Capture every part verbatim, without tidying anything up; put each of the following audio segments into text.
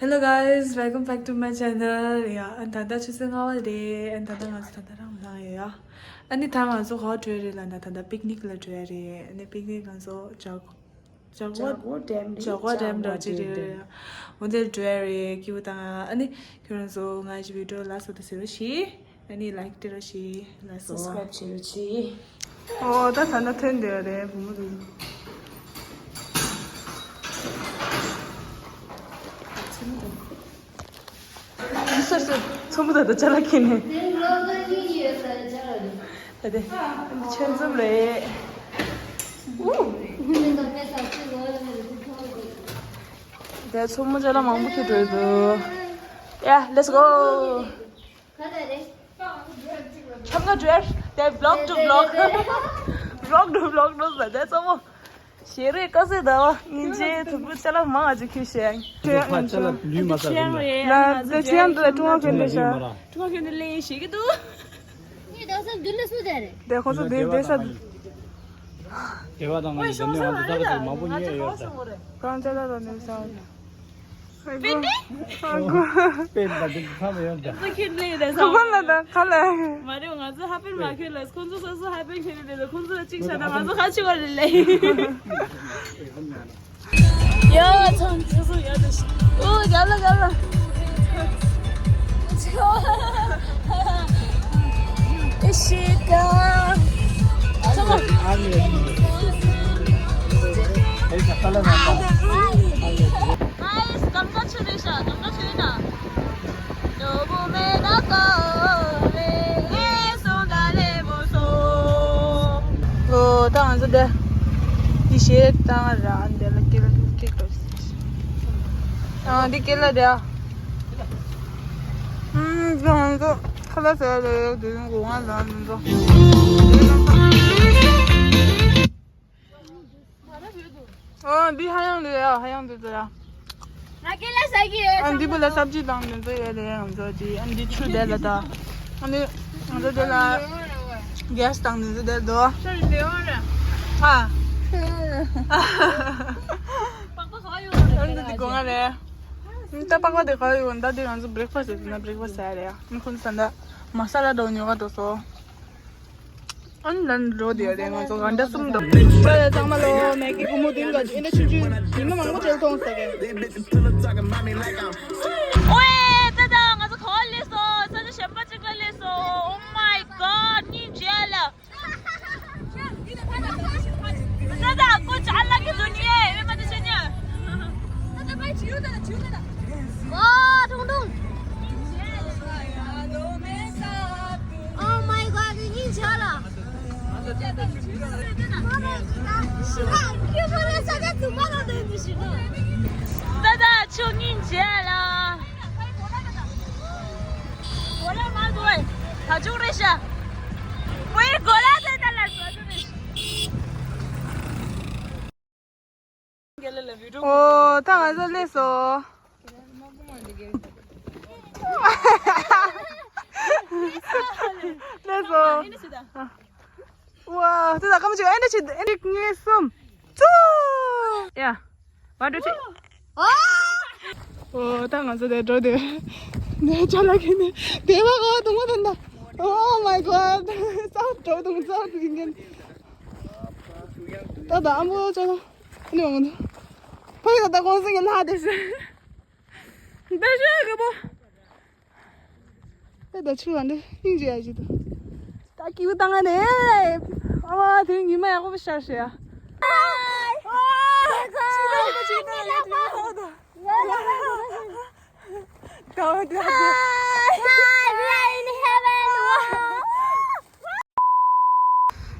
Hello guys, welcome back to my channel. Yeah, and ད་ལྟ་ཆུ་ཚོད་ལྔ་པ་རེད། and ད་ལྟ་ང་ཚོ་ད་ལྟ་རང་ལངས་ཡོད་ཡ། ཨ་ནི་ད་ང་ཚོ་ག་པར་འགྲོ་ཡ་རེད་ལབ་ན། ད་ལྟ་པིག་ནིག་ལ་འགྲོ་ཡ་རེད། ཨ་ནི་པིག་ནིག་ང་ཚོ་ཇག་ཇག་པོ་ཇག་པོ་ཌེམ་རེད། ཇག་པོ་ཌེམ་འགྲོ་གི་རེད། འོ་དེར་འགྲོ་ཡ་རེད། སྐྱིད་པོ་དང་། ཨ་ནི་ཁྱོད་རང་ཚོ་ང་ཞིག་བི་ཌིའོ་ལ་སོ་ད་ཟེར་རོ་ཞིག་ཨ་ནི་ལའིཀ་སྟེར་རོ་ཞིག་ལ་སོ། སབ་སི་ཀ་རའིབ་བྱེད་རོ་ཞིག་ཨོ་ད་ད་ལྟ་ཐོན་བསྡད་ཡོད་རེད་བུ་མོ་དེ། ཚོ་མོ་ད་ད་ཅ་ལག་ཁྱེར་ནས། ད་དེ་ཆེན་འཛོམས་རེད། ཨུ། དེ་ཚོ་མོ་ཅ་ལག་མང་པོ་ཁྱེར་འགྲོ་ཡི་འདུག Yeah, let's go. ཁྱབ་ན་བྲེར། དེ་vlog to vlog, vlog to vlog ནོ་ཟ་དེ་ཚོ་མོ། ཞེ་རེ་ཀ་སེ་ད་བ་ཉིན་ཅེ་ཐུག་པོ་ཅ་ལག་མང་ཨ་ཅེ་ཁྱུ་ཤེ། ཁྱོད་ཡང་ཅ་ལག་ལུས་མ་ཟ་ལ་དེ་ཁྱོད་ཡང་དུ་ཀྲུང་ཧྭ་ཁྱོད་འདི་ཤ། ཀྲུང་ཧྭ་ཁྱོད་འདི་ལེན་ཤེས་ཀྱི་འདུག་ངས་ད་སང་འདི་ལ་སུ་དེ་རེད། དེ་ཁོ་ཚོ་དེ་དེ་ས། དེ་བ་དང་ང་ཚོ་འཛམ་གླིང་ང་ཚོ་ས་ཆ་དེ་མང་པོ་རྙེད་ཡོད་ད། གང་ཅ་ལག་དང་ནི་ས། པེ་ཏི། པེ་ཏི་དང་དེ་ཚོ་མ་ཡོང་ད། ཁོ་ལ་དང་ཁ་ལ། མ་རེད། ང་ཚོ་ཧ་པན་མ་ཁྱོད་ལ་ཁོང་ཚོ་སོ་སོ་ཧ་པན་ཁྱོད་ལ་ཁོང་ཚོ་ལ་ཅིག་བྱ་ན་ང་ཚོ་ཁ་ཆུ་བ་ལ་ལས། ཡ་ཚང་ཚོ་སོ་ཡ་ད་ཤི། ཨོ་རྒྱ་ལ་རྒྱ་ལ། ཨེ་ཤི་ཀ། ཚང་མ། ཨེ་ཤ་ཀ་ལ་ན་ཀ། ཨའི་སྐམ་ཀ་ཆུ་རེད་ཤག་སྐམ་ཀ་ཆུ་ཡིན་ན། ནོ་བོ་མེ་ན་ཀ་རེ་སོང་ད་ལེ་མོ་སོ། ཨོ་ད་ང་ཚོ་འདི་འདི་ཞེས་བཏང་ར་འདི་ལ་ཀེ་ལ་ཀེ་ལ་ཨ་འདི་ཀེ་ལ་རེད། ཨ་ང་ཚོ་ཁ་ལག་ཟ་ཡ་ལ་ཡོད་དུས་ང་ལ་འདི་ཚོ། ཨོ་འདི་ཧ་ཡང་འདི་ཡ་ཧ་ཡང་འདི་ཚོ་ཡ། ང་ཀེ་ལ་ཟ་གི་ཡོད། ཨ་འདི་བུ་ལ་སབ་ཇི་དང་འདི་ཚོ་ཡོད་རེད། ང་ཚོ་ཅི་ཨ་འདི་ཆུ་དེ་ལ་ད། ཨ་འདི་ང་ཚོ་དེ་ལ་གེ་སི་དང་འདི་ཚོ་དེ་དོ། ཨ། ཨ་འདི་འདི་གོང་ང་རེད། ད་པགས་པ་དེ་ག་ཡོད་ད། དེ་ང་ཚོ་བྷི་རེག་ཕ་སི་ཟེར་ན་བྷི་རེག་ཕ་སི་ཟ་རེད་ཡ། ཁོང་ཚོ་ད་མ་ས་ལ་དང་ཉོ་ག་འགྲོ་སོ། ཨ་ནི་ལན་འགྲོ་དེ་ཡོད་རེད། ང་ཚོ་ག་འདྲ་གསུམ་འགྲོ། ཚང་མ་ལ་ཚང་མ་ལོ་མེ་ཀི་ཀུ་མུ་ཏིང་ག་ཨེ་འདྲ་ཆུང་ཆུང་ཉི་མ་མང་པོ་བྱེད་ཐོང་ཟེར་གི། ཨོའེ་ད་ད་ང་ཚོ་ག་བ་སླེབས་སོང་། ས་ཆ་གཞན་པ་གཅིག་ལ་སླེབས་སོང་། Oh my god སྙིང་རྗེ་ལ། ད་ད་ཀོ་ཅ་ལག་གི་དུ་ནི་ཨེ་མ་དུ་ཆེ་ཉ། ཨོ་ཐུང་ཐུང་། Oh my god སྙིང་རྗེ་ལ། ད་ད་ཆུ་སྙིང་རྗེ་ལ། གོ་ལ་མ་གོ་ད་ཅུག་རེ་ཤ། ཝེ་གོ་ལ་ད་ད་ལ་ཟ་ཅུག་རེ་ཤ། ཨོ་ད་ང་ཚོ་སླེབས་སོང་། སླེབས་སོང་། ཝ་དེ་ད་ཀམ་ཅིག་ཨེ་འདྲ་ཆེ་ཨེ་འདྲ་ངེས་སོམ་ཙུ། ཡ། བ་འགྲོ་ཆེ། ཨོ་ད་ང་ཚོ་དེ་འགྲོ་དེ། ནས་ཅ་ལག་གི་ནས་དེ་བ་གོ་དུང་བ་དུང་ད། Oh my god ཙག་འགྲོ་དུང་ཙག་དུ་ཡིན་གན། ད་ད་ཨ་མོ་ཅ་ལག་ནས་འོང་དུ། ཕ་གི་ད་ད་གོང་སེང་གི་ལྷ་དེ་ཤི། ད་ཤི་གི་པོ། ད་ད་ཆུ་ལ་འདི་སྙིང་རྗེ་ཡ་ཞིག་འདུག་ད་ཀིའུ་བཏང་ང་ནས། ཨ་མ་དེ་ཉི་མ་ཡག་པོ་ཤར་ཤག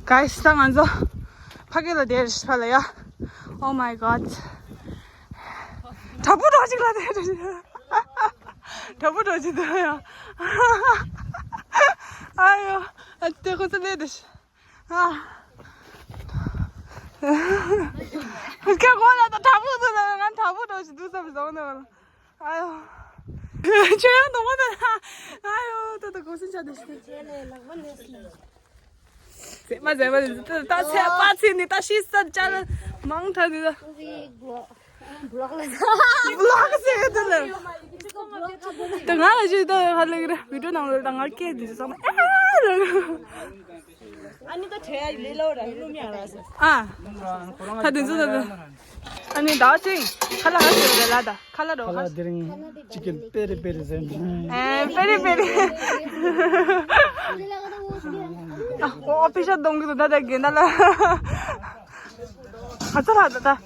Guys ད་ང་ཚོ་ཕ་གི་ལ་དེར་ཕ་ལ་ཡ། Oh my god དྲ་འབུ་འདྲ་ཅིག་ལ་དེར། དྲ་འབུ་འདྲ་ཅིག་འདུག་ཡ། ཨ་ཡོ། ཨ་དེ་ཁོ་ཚོ་ལས་དེ། ཨ། ཁྱེད་ཁོ་ལ་ད་དྲ་འབུ་འདུག་ན་ང་དྲ་འབུ་འདྲ་ཅིག་འདུག་བསམ་བཟོ་ནས་བ་ལ། ཨ་ཡོ། ཁྱོད་ཡང་དུང་བ་ནས། ཨ་ཡོ་ད་ད་གོ་སིན་ཆ་དེ་ཤི། ཟེ་མ་ཟེ་མ་ད་ད་ཚེ་པ་ཚེ་ནི་ད་ཤི་ས་ཅ་ལ་མང་ཐ་ནི་ད། Vlog ཟེར་དེ་ལ། ད་ང་ལ་ཞུ་ད་ཧ་ལས་ར་བི་ཌིའོ་ནང་ལ་ད་ང་སྐད་འདི་ཚོ་ཚང་མ་ཨེ་ལ། ཨ་ནི་ད་བྲེལ་ཡ་ལས་སླ་པོ་ར་ལུ་མི་ཡ་ར་ཟེར། ཨ། ད་དེ་ཚོ་ད་ད། ཨ་ནི་ཟླ་བ་ཚེ་རིང་ཁ་ལག་ག་ཟེར་རེད་ལ་ད་ཁ་ལག་རོ་ཁ་ཁ་ལག་དེ་རིང་ཅི་ཀེན་པེ་རི་པེ་རི་ཟེར་ནས། ཨེ་པེ་རི་པེ་རི། ཨ་ཨོ་ཕི་ཤ་གཏོང་གི་འདུག་ད་ད་རྒན་ད་ལ། ཁ་ཚ་ལ་ད་ད།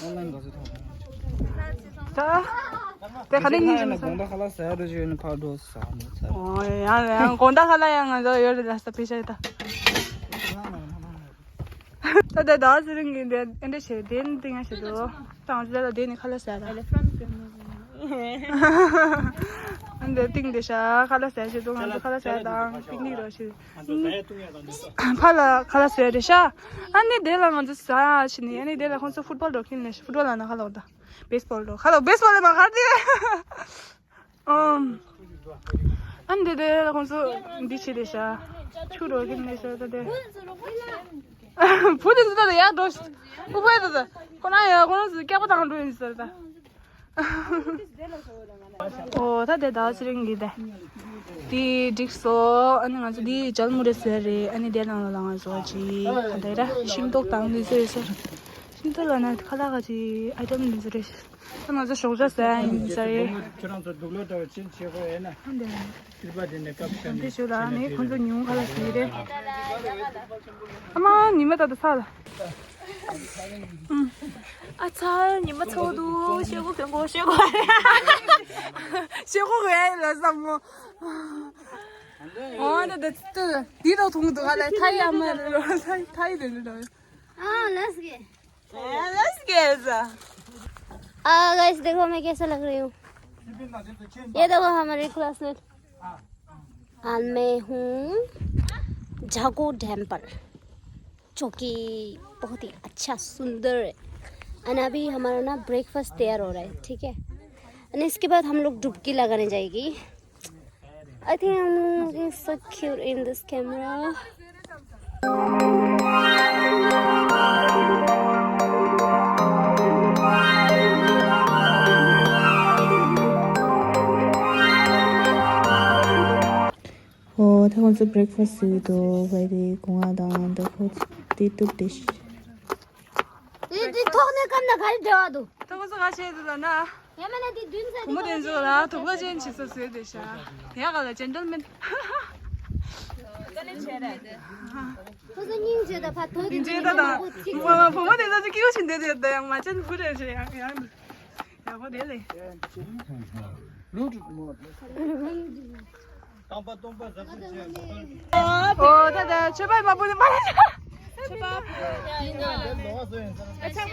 ཨོན་ལན་ག་ཚོད་ཐོག་ད། དེ་ག་ནས་ཉིན་ཅིག་མི་ཚར། དགོང་དག་ཁ་ལག་ཟ་ཡ་རུ་ཅིག་ཡོད་ན་ཕར་འགྲོ་ཟ་མི་ཚར། ཨོ་ཡང་ཡང་དགོང་དག་ཁ་ལག་ཡང་ང་ཚོ་ཡོད་རེད་ལ་ས་ཕི་ཤ་ཡི་ད། ད་ལྟ་ཟླ་བ་ཚེ་རིང་གིས་འདི་ཨེ་འདྲ་བྱས་དེ་ནི་ཏིང་ཡ་བྱེད་དོ། ཏང་ཟེར་ལ་དེ་ནི་ཁ་ལག་ཟ་ལ། ཨ་འདི་ཏིང་དེ་ཤ་ཁ་ལག་ཟ་བྱེད་དོ། ང་ཚོ་ཁ་ལག་ཟ་དང་པིག་ནིག་རོ་བྱེད། ཕ་ལ་ཁ་ལག་ཟ་རེད་ཤ། ཨ་ནི་དེ་ལ་ང་ཚོ་ཟ་ཡ་བྱེད་ནི་ཨ་ནི་དེ་ལ་ཁོང་ཚོ་ཕུཊ་བོལ་འགྲོ་མཁན་ལས་ཕུཊ་བོལ་ལ་ན་ཁ་ལག་ད། བེས་བོལ་འགྲོ་ཁ་ལག་བེས་བོལ་ལ་མ་ཁར་དེ། ཨམ། ཨ་འདི་དེ་ཁོང་ཚོ་འདི་བྱེད་དེ་ཤ། ཆུ་རོ་གིན་ནས་ཤ་ད་དེ། བུ་དེ་ཚོ་ད་ཡར་འགྲོ་ཤི། ཕུ་བོ་ད་ད། ཁོ་ན་ཡ་ཁོ་རང་ཚོ་སྐྱག་པ་དང་འགྲོ་ཡིན་ཟེར་ད། ཨོ་ད་དེ་ཟླ་བ་ཚེ་རིང་གི་དེ། དེ་འགྲིག་སོ། ཨ་ནི་ང་ཚོ་དེ་ཇལ་མུ་རེ་ཟེར་རེད། ཨ་ནི་དེ་ནང་ལ་ང་ཚོ་ཅི་ག་འདྲ་ར་ཤིང་ཏོག་དང་འདི་ཚོ་ཡོད་ས། ཤིང་ཏོག་ལ་ན་ཁ་ལག་ག་ཅི་ཨའི་ཊེམ་འདི་ཚོ་རེད། ང་ཚོ་ཞོགས་ཇ་ཟ་ཡ་ཡིན་ཟེར་རེད། ཁྱོད་རང་ཚོ་སྡུག་ལོ་འདྲ་བ་ཅིན་བྱེད་དགོས་ཡིན་ན། ཨ་འདི་ནི་སྐྱིད་པ་དེ་ནས་སྐབས་ཤར་ནས་ཞུ་ལ་ནི་ཁོང་ཚོ་ཉུང་ཁ་ལ་ཞིག་རེད། ཨ་མ་ཉི་མ་ད་ད་ཚ་ལ། ཨ་ཚ་ཉི་མ་ཚ་བོ་འདུག་ཤེལ་སྒོ་གྱོན་དགོས་ཤེལ་སྒོ། ཤེལ་སྒོ་གྱོན་ལ་བསམ་མོ། ཨོ་ད་ད་ད་འདི་རོ་ཐུང་འདུག་ག་ལ་ཐའི་ཨ་མ་རོ་ཐའི་ཐའི་དེ་འདྲ་རོ། ཨ་ལས་ཀྱི། हाँ, लस गया ऐसा। आ, गाइस, देखो मैं कैसा लग रही हूँ। ये देखो हमारे क्लासमेट। और मैं हूँ जागो डैम पर, जो कि बहुत ही अच्छा, सुंदर है। And अभी हमारा ना ब्रेकफास्ट तैयार हो रहा है, ठीक है। And इसके बाद हम लोग डुबकी लगाने जाएगी। I think I'm looking so cute in this camera. ཨོ་ད་ཁོང་ཚོ་བྷི་རེག་ཕ་སི་ཟེར་གི་འདུག་ཕ་དེ་སྒོ་ང་དང་ད་ཁོ་དེ་ཏུབ་དེ་ཤི། དེ་དེ་ཐོག་ནས་སྐམ་ན་ག་རེ་འབྲེལ་བ་འདུག་ད་ཁོ་ཚོ་ག་བྱས་འདུག་ལབ་ན། ཡ་མ་ན་དེ་བདུན་ས་བུ་མོ་དེ་ཚོ་ལ་དུག་ལོག་ཅན་བྱེད་ས་བཟོས་བསྡད་ཤག་དེ་ཡ་ག་ལ་ཇེན་ཏལ་མེན། ཁོ་ཚོ་སྙིང་རྗེ་ད་ཕ་དོ་དེ་སྙིང་རྗེ་ད་དང་། བུ་མོ་དེ་ཚོ་ཅིག་སྐྱིད་པོ་ཞིག་འདེད་དེ་ད་ཡང་མ་ཅན་བུ་རེ་ཞེ་ཡང་ཡང་འདུག་ཡག་པོ་རེད་ལེ། ལུག་ཏུ་མོ། རྟམ་པ་སྟོང་པ་ཟ་ཁུ་ཆེ། ཨོ་ད་ད་ཆོས་པ་མ་བུ་ནི་མ་ལ་ཆོས་པ། ཨ་ཚང་མ་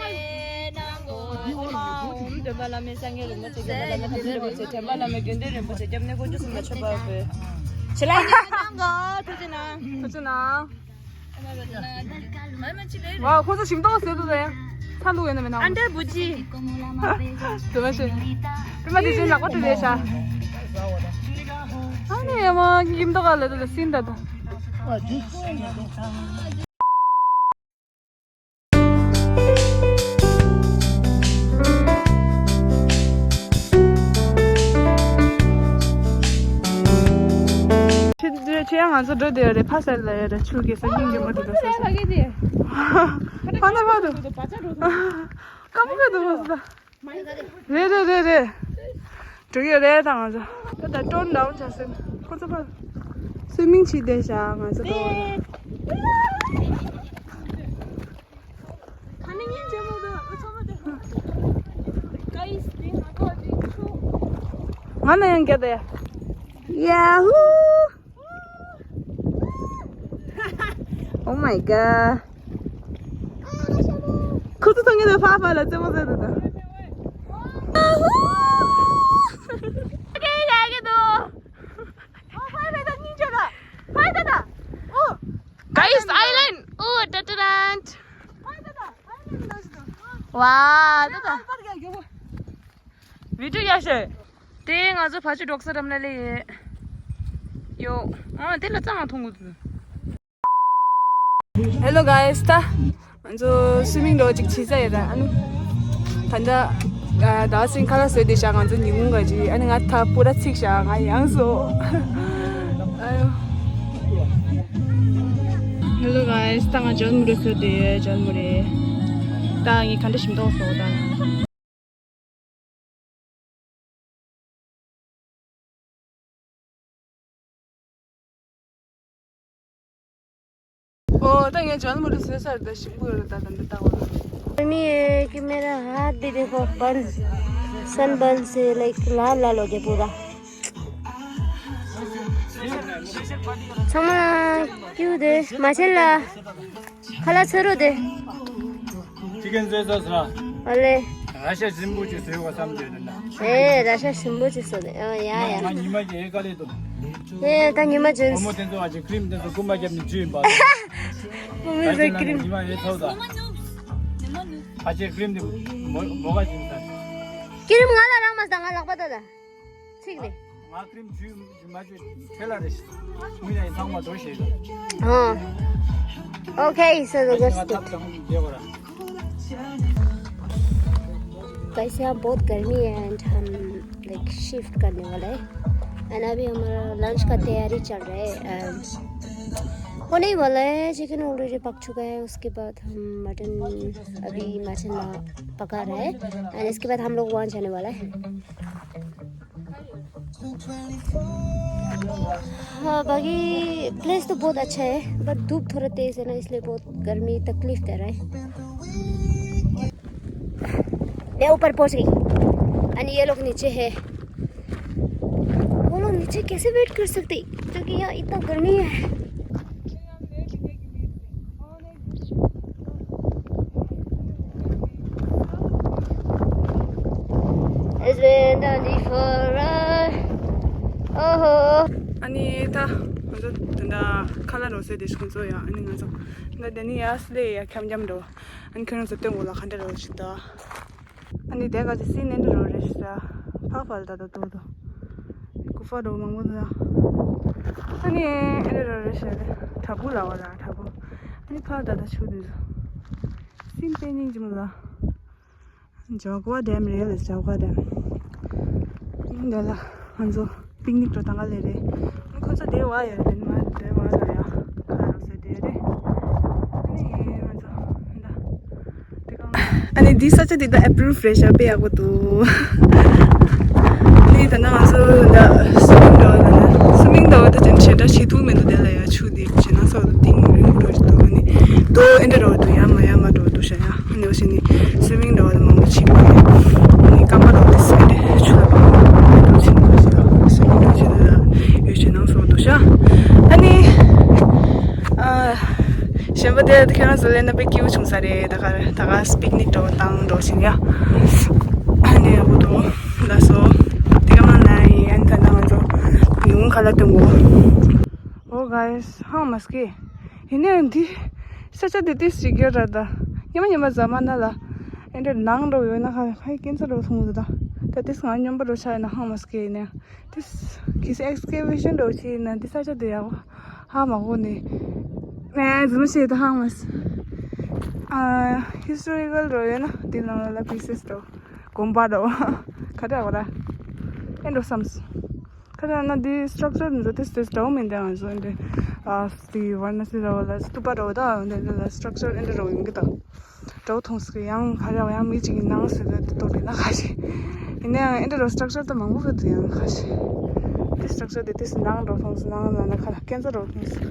འདོན་པ་བླ་མེད་སངས་རྒྱས་རིན་པོ་ཆེ། འདོན་པ་བླ་མེད་དགེ་འདུན་རིན་པོ་ཆེ། དྲན་པ་བླ་མེད་དགེ་འདུན་རིན་པོ་ཆེ། སྐྱབས་གནས་དཀོན་མཆོག་གསུམ་ལ་མཆོད་པ་འབུལ། ཆེ་ལ་ཉན་གནང་གོ་ཐུགས་རྗེ་གནང་། ཐུགས་རྗེ་གནང་། ཝའོ། ཁོ་ཚོ་ཞིམ་ཏོག་ཟེར་འདུག་ཟེར། ཚ་ལུག་ཡོད་ན་མེད་ན། ཨ་འདྲ་བུ་ཅི། དུ་མ་ཤེས། པི་མ་དེ་ཚོའི་ལག་པ་དེ་ལས་ཤ། ཨ་ནི་ཡ་མ་ཀིམ་ཏོག་ག་ལ་དེ་ལ་སིན་ད་དུ། ཁྱེད་ཁྱེད་ཡང་ང་ཚོ་འགྲོ་བསྡད་ཡོད་རེད། ཕ་ས་ལ་ཡོད་རེད། ཆུ་གེ་སར་སྙིང་རྗེ་མོ་དེ་ཚོ་ས་ས། ཕ་ན་ཕ་དུ། སྐམ་པོ་དུ་མ་ས་ས། རེད་རེད་རེད་རེད། འགྲོ་གི་ཡོད་རེད་ད་ང་ཚོ། ད་ད་ཏོན་ཌའུན་བྱ་སེ་ཁོ་ཚོ་ཕ། སུའི་མིང་བྱེད་བསྡད་ཤག་ང་ཚོ་ཏོ། ང་ན་ཡང་རྒྱབ་དེ། ཡ་ཧུ། Oh my god. ཁོ་ཚོ་ཐོན་ངེས་ད་ཕ་ཕ་ལ་རྩེད་མོ་རྩེ་འདུག་ད། ཡ་ཧུ། ཨོ་ཕ་ཕ་ད་སྙིང་རྗེ་ད། ཕ་ད་ད། ཨོ། Guys Island. Oh, da da da. ཕ་ད་ད། ཨའི་ལན་ཌི་ད་ཞིག་ད། ཝ་ད་ད། ཨ་པར་ག་གྱོ་བོ། བི་ཌིའོ་ཡག་ཤོས། དེ་ང་ཚོ་ཕ་ཆུ་འབྲོག་ས་འགྲམ་ལ་སླེབས་ཡོད། ཡོད། ཨ་དེ་ལ་རྩྭ་ང་མཐོང་གི་འདུག Hello guys, ད་ང་ཚོ་སུའི་མིང་འགྲོ་ཅིག་བྱེད་ས་ཡོད་ད། ཨ་ནི་ད་ལྟ་ ད་སིང་ཁ་ལག་བཟོས་བསྡད་ཤག་ང་ཚོ་ཉིན་གུང་ག་ཅིག་ཨ་ནི་ང་ད་པུ་ར་ཚིག་ཤག་ང་ཡང་སོ། Hello guys, ད་ང་ཇོན་མུ་རེ་བཟོས་བསྡད་ཡོད། ཇོན་མུ་རེ། ད་ངས་ག་འདྲ་ཞིམ་མདོག་བཟོ་ད། ओ, ད་ངས་ཇོན་མུ་རེ་བཟོས་ཚར། ད་ཞིམ་པོ་ཡོད་ད། ད་འདི་ལྟ་བ། गर्मी है कि मेरा हाथ भी देखो, बर्न, सनबर्न से, लाइक, लाल लाल हो गया पूरा। ཚང་མ་ཀྱུ་དེ་མ་བྱེད་ལ། ཁ་ལག་ཚོ་རོ་དེ། ཅི་ཀན་ཟེར་ཟ་ཟ། ཨ་ལེ། ར་ཤ་ཞིམ་པོ་ཅིག་བཟོས་པ་བསམ་གྱི་ཡོད་ན། ཨེ་ར་ཤ་ཞིམ་པོ་ཅིག་བཟོ་དེ། ཨ་ཡ་ཡ། ང་ཉི་མ་གི་ཨེ་ཀ་ལེ་དོ། ཨེ་ད་ཉི་མ་ཇོན། བུ་མོ་དེ་ཚོ་ཨ་ཅེ་ཀྲིམ་དེ་ཚོ་རྐུན་མ་བརྒྱབ་ནས་འཇུས་ཡིན་པ། བུ་མོ་ཚོ་ཀྲིམ། ཉི་མ་ཨེ་ཚོ་ད། ཨ་ཅེ་ཀྲིམ་དེ་མོ་མོ་ག་ཞིམ་ད། ཀྲིམ་ང་ལ་རག་མ་ད། ང་ལག་པ་ད་ད། ཚིག་ནས། ང་ཀྲིམ་ཇུས་མ་ཇུས་ཁྱེད་ལ་རེ་ཞིག་མི་ཡ་ཡིན་ཚང་མ་འགྲོ་ཞེས། ཨ། Okay, so the guys, यहाँ बहुत गर्मी है and हम, लाइक, शिफ्ट करने वाला है। And अभी हमारा लंच का तैयारी चल रहा है and होने ही वाला है। चिकन ऑलरेडी पक चुका है, उसके बाद हम मटन, अभी मटन पका रहा है and इसके बाद हम लोग वहाँ जाने वाला है। हाँ, बाकी प्लेस तो बहुत अच्छा है, बट धूप थोड़ा तेज है ना, इसलिए बहुत गर्मी तकलीफ दे रहा है। मैं ऊपर पहुंच गई। अनि ये लोग नीचे है। वो लोग नीचे कैसे वेट कर सकते, क्योंकि यहाँ इतना गर्मी है। It's been twenty-four hours. Oh. ཨ་ནི་ད་ང་ཚོ་ད་ལྟ་ཁ་ལག་རོ་སེ་དེ་ཁོང་ཚོ་ཡ། ཨ་ནི་ང་ཚོ་ད་ལྟ་ནི་ཡ་སི་ལེ་ཡ་འཁྱམ་འཁྱམ་འགྲོ། ཨ་ནི་ཁྱོད་རང་ཚོ་སྟོན་གོ་ལ་ཁ་འདྲ་རོ་ཞིག་ད། ཨ་ནི་དེ་ག་ཅི་སི་ནན་དུ་རོ་རེ་ཞིག་ད། ཕག་ཕལ་ད་ད་ཏོ་ཏོ། ཀུ་ཧྥ་རོ་མང་པོ་ད། ཨ་ནི་ཨེ་རེ་རོ་རེ་ཞིག་ད། བྲག་ཕུག་ལ་བ་ལ་བྲག་ཕུག་ཨ་ནི་ཕག་ད་ད་ཆུ་དུས་སུ། སིན་པེ་ཉིང་ཅི་མོ་ལ། ཇོ་ཀོ་ཌེམ་རེད་ལ། ཇོ་ཀོ་ཌེམ། འདི་ལ་ང་ཚོ་པིག་ནིག་འགྲོ་སྟངས་ག་ལེ་རེད། ཁོ་ཚོ་དེ་བ་ཡོད་རེད་མ་རེད། དེ་བ་ལ་ཡ་ཁ་རོ་སེ་དེ་རེད། ཨ་ནི་ང་ཚོ་འདི་ཨ་ནི་འདི་ས་ཆ་འདི་ད་ཨེ་པི་རུ་ཕ་རེ་ཤར་དཔེ་ཡག་པོ་འདུག་ཨ་ནི་ད་ནང་ང་ཚོ་ད་སུ་མིང་འགྲོ་ལ་ན་སུ་མིང་འགྲོ་ད་ཅན་ཞེ་དྲག་ཞི་ཐུག་མི་འདུག་དེ་ལ་ཡ་ཆུ་འདི་ཞེ་ན་སོགས་སུ་ཏིང་རིང་པོ་འགྲོ་ཞིག་འདུག་ཨ་ནི་དོ་ཨེ་འདྲ་རོ་འདུག་ཡ་མ་ཡ་མ་འགྲོ་འདུག་ཤ་ཡ། ཨ་ནི་འོ་ཞིག་ནི་སུ་མིང་འགྲོ་བ་མང་པོ་ཕྱིན་པ་ཡིན། ཨ་ནི་རྐང་པ་རོ་དེ་སུ་མིང་འདྲ་ཆུ་ལ་པ་མ་འགྲོ་ཕྱིན་པ་ཞིག་ལ་སུ་མིང་འགྲོ་ཞིག་ལ་ཡོད་ཞེ་ན་སོགས་འདུག་ཤ། ཨ་ནི། ཨ། གཞན་པ་དེ་ཁྱེད་རང་ཚོ་ལས་ན་དཔེ་སྐྱིད་པོ་བྱུང་ས་རེད། ད་ག་ད་ག་པིག་ནིག་འགྲོ་བཏང་འགྲོ་བཞིན་ཡ། ཨ་ནི་ཡག་པོ་འདུག་ལགས་སོ། དེ་ག་མ་ན་ཡིན། ཨ་ནི་ད་ནང་ང་ཚོ་ཉིན་གུང་ཁ་ལག་སྟོན་གོ། ཨོ་གཱ་ཡིས་ཧང་མ་སྐྱེ། ཡིན་ནའང་འདི་ས་ཆ་དེ་ཏིས་ཞིག་རྒྱ་ར་ད། ཉི་མ་ཉི་མ་ཟ་མ་ན་ལ། ཨེ་འདྲ་ནང་འགྲོ་ཡོད་ན་ཁ་ཕའི་སྐྱེ་འཚར་འགྲོ་མཐོང་གི་འདུག་ད་ད་ཏིས་ང་སྨྱོན་པ་འགྲོ་ཆ་ཡིན་ན་ཧང་མ་སྐྱེ་ཡིན་ནའང་། This, this excavation road ཆེ་ན་འདི་ས་ཆ་དེ་ཡག་པོ་ཧ་མ་གོ་ནི། ཨེ་ཛུམ་ཤེས་ད་ཧང་མ་སི། ཨ་ཧི་སི་ཊོ་རི་ཀལ་རོ་ཡོད་ན་འདི་ནང་ལ་པི་སེ་སི་རོ་དགོན་པ་རོ་ཁ་ཏ་བ་ར་ཨེ་འགྲོ་བསམ་སི། ཁ་ཏ་ན་འདི་སི་ཊྲག་ཅར་འདི་ཚོ་ཏིས་ཏིས་འདྲ་བོ་མིན་འདྲ། ང་ཚོ་འདི་ཨ་སི་ཝཱ་ར་ཎ་སི་ར་བ་ལ་སི་ཏུ་པ་རོ་ད་འདི་འདི་ལ་སི་ཊྲག་ཅར་ཨེ་འདྲ་རོ་ཡོང་གི་ད། འགྲོ་མཐོང་སི་ཡང་ཁ་ར་ཡང་མི་གཅིག་གི་ནང་སི་ད་དེ་ཏོ་དེ་ན་ཁ་ཤི། ཡིན་ནའང་ཨེ་འདྲ་རོ་སི་ཊྲག་ཅར་ད་མང་པོ་ཕུད་དུ་ཡང་ཁ་ཤི། དེ་སི་ཊྲག་ཅར་དེ་དེ་སི་ནང་འགྲོ་མཐོང་སི་ནང་ལ་ན་ཁ་ལ་ཀན་ཙ་རོ་མཐོང་སི།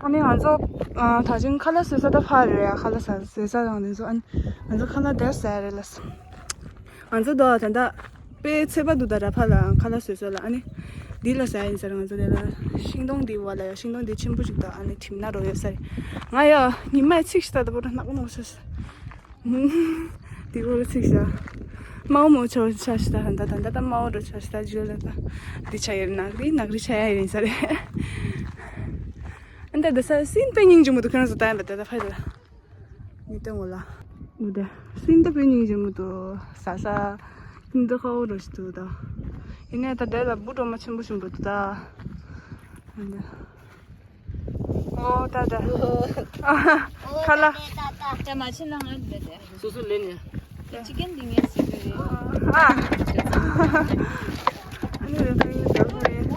ཨ་ནི་ང་ཚོ་ཨ་ད་ཅིང་ཁ་ལག་བཟོས་ས་ད་ཕར་རེད་ཡ། ཁ་ལག་ཟ་བཟོས་ས་དང་དེ་ཚོ་ཨ་ནི་ང་ཚོ་ཁ་ལག་དེར་ཟ་རེད་ལ་སི། ང་ཚོ་དོ་ད་ལྟ་དཔེ་ཚད་པ་འདུག་ད་ར་ཕ་ལ་ཁ་ལག་བཟོས་ས་ལ། ཨ་ནི་འདི་ལ་ཟ་ཡིན་ཟེར། ང་ཚོ་དེ་ལ་ཤིང་སྡོང་འདི་བ་ལ་ཡ་ཤིང་སྡོང་འདི་ཆེན་པོ་ཞིག་ད། ཨ་ནི་ཁྲིམས་ན་རོ་ཡོད་ས་རེད། ང་ཡ་ཉི་མ་ཚིག་ཤི་ད་ད་པོ་ད་ནག་པོ་ནག་ཤི་ཤི། འདི་བོ་ལ་ཚིག་ཤ། མའོ་མོ་ཆོ་ཆ་ཤི་ད་ཧན་ད་ད་ད་ད་མའོ་རོ་ཆ་ཤི་ད་ཇུ་ལ་ད། འདི་ཆ་ཡར་ནག་རི་ནག་རི་ཆ་ཡ་ཡིན་ས་རེད། ཨ་ད་ད་ས་སིན་པེ་ཉིང་ཇུ་མོ་དུ་ཁྱོད་རང་ཚོ་ད་ཡ་ད་ད་ད་ཕ་ཡ་ད། མི་སྟོན་འོ་ལ། འུ་དེ། སིན་ད་པེ་ཉིང་ཇི་མོ་དུ་ཟ་ས། སིན་ད་ཁ་འོ་རོ་ཞིག་དུ་ད། ཡིན་ནའི་ད་དེ་ལ་བུ་གྲོ་མ་ཆེན་པོ་ཞིག་འདུག་ད། འོ་ད་ད། ཁ་ལ། ད་མ་ཆེན་ན་ང་དེ་དེ། སོ་སོ་ལེན་ཡ། ཅི་ཀན་འདི་ངས་ཟེར་གི་རེད། ཨ། ཨ་ནི་རེད་ཟེར་གི་རེད།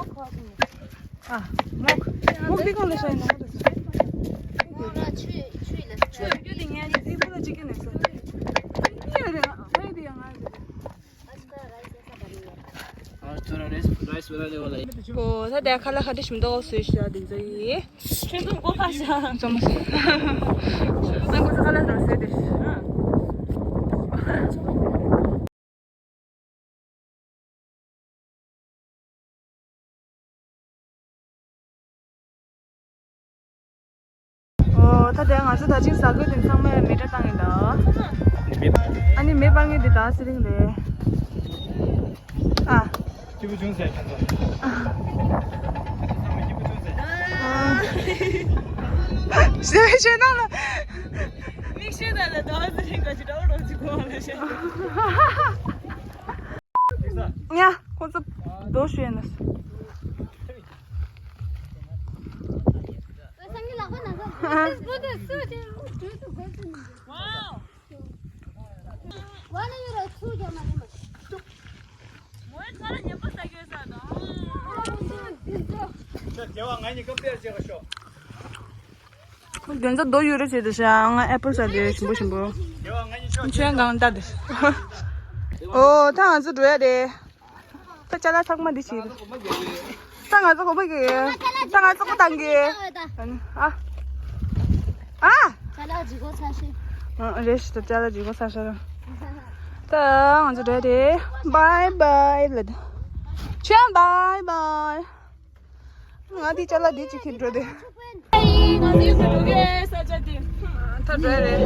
ཨ། མོག་མོག་འདི་གང་ལ་ཤ་ཡིན་ནོ། ཆུ་ཆུ་ལ་ཆུ་རྒྱུ་འདི་ངས་འདི་བུ་ལ་ཅི་ཀན་ནས་ཟེར། འདི་ཡོད་རེད། ཨ་འདི་ཡང་ང་རེད། ཨོ་ད་དེ་ཁ་ལག་ཁ་བྲལ་ཞིམ་མདོག་བཟོས་ཤག་དེ་ཚོ་ཡིས། ཁྱོད་ཚོ་མགོ་ཁ་ཤག་ཚོ་མ་ཟེར། ཚང་མ་ཚོ་ཁ་ལག་འདྲ་བཟོས་ཏེ། ཨོ་ད་དེ་ང་ཚོ་ད་ཅིང་ཟ་དགོས་དེ་ཚང་མས་མེ་སྲེག་བཏང་ཡིན་ད། ཨ་ནི་མེ་སྤར་མཁན་དེ་ད་ཟི་ལིང་རེད། ཨ། སྐྱིད་པོ་བྱུང་ཟེར་ཁྱོད་ཚོ། ཞེས་ཞེས་ནང་ལ། མིག་ཤེལ་དང་ལ་ཟླ་བ་ཟི་ལིང་ག་ཅི་འདྲ་བོ་རོགས་ཅིག་གོ་བ་ལ་ཤེས། ཉ་ཁོ་ཚོ་རྡོ་ཞོན་ནས། རྒན་ཚ་རྡོ་ཡོད་རེད་ཟེར་དུ་ཤ་ང་ཨེ་པལ་ཟ་དེ་ཞིམ་པོ་ཞིམ་པོ། ཁྱོད་གང་ལྟ་དེ། ཨོ་ད་ང་ཚོ་འགྲོ་ཡ་རེད། ད་ཅ་ལག་ཚང་མ་འདི་བྱེད། ད་ང་ཚོ་གོམ་པ་གི། ད་ང་ཚོ་གོ་བཏང་གི། ཨ། ཨ། ཅ་ལག་ཇི་གོ་ཚ་ཤེ། ཨ་རེད་ཤི་ད་ཅ་ལག་ཇི་གོ་ཚ་ཤེ། ད་ང་ཚོ་འགྲོ་དེ། བའི་བའི་ལ། ཆོས་བའི་བའི། ང་འདི་ཅ་ལག་འདི་གཅིག་ཁྱེར་འགྲོ་དེ། ང་འདི་ག་འགྲོ་གི་ས་ཆ་དེ། ད་འགྲོ་རེད།